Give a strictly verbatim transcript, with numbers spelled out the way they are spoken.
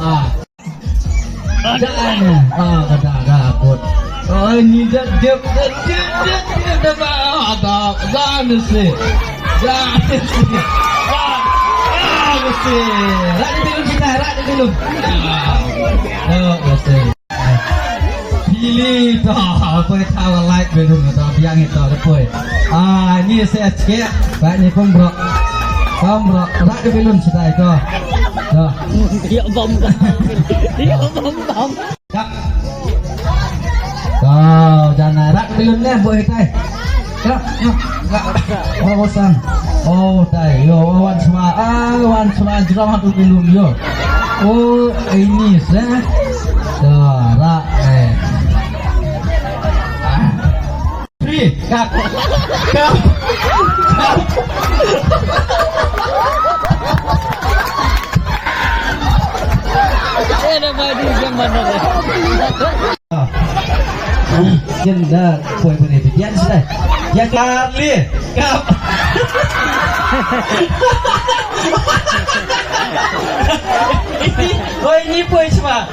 Ah. Da, ah, da, da, put. Oh, ini da, da, da, da, da, da, da, ba, ah, da, da, mesti. Da, mesti. Ah, ah, mesti. Rak di bilun kita, rak di bilun. Ah, oh, mesti. Pili to, poi thaw like bilun to, biang ito, poi. Ah, ini saya cek, ba ini pembro. Pembro, rak di bilun sudah ito. To. Dia bom bom. Dia bom bom. Kap. Kau jangan rak bilun ne, boy, tai. Kap, kap, kap. Oh, bosan. Oh, tai. Yo, wan sma, ah, wan sma, jerang hatu bilun, yo. Oh, ini, seh. Dah, rak, eh. Ah. Free. Cut. Cut. Cut. Eh, nama dia yang mana dia? Yan da, poi poi ni, yan sudah. Ya, Charlie. Kap. Oi, ni poi cuma.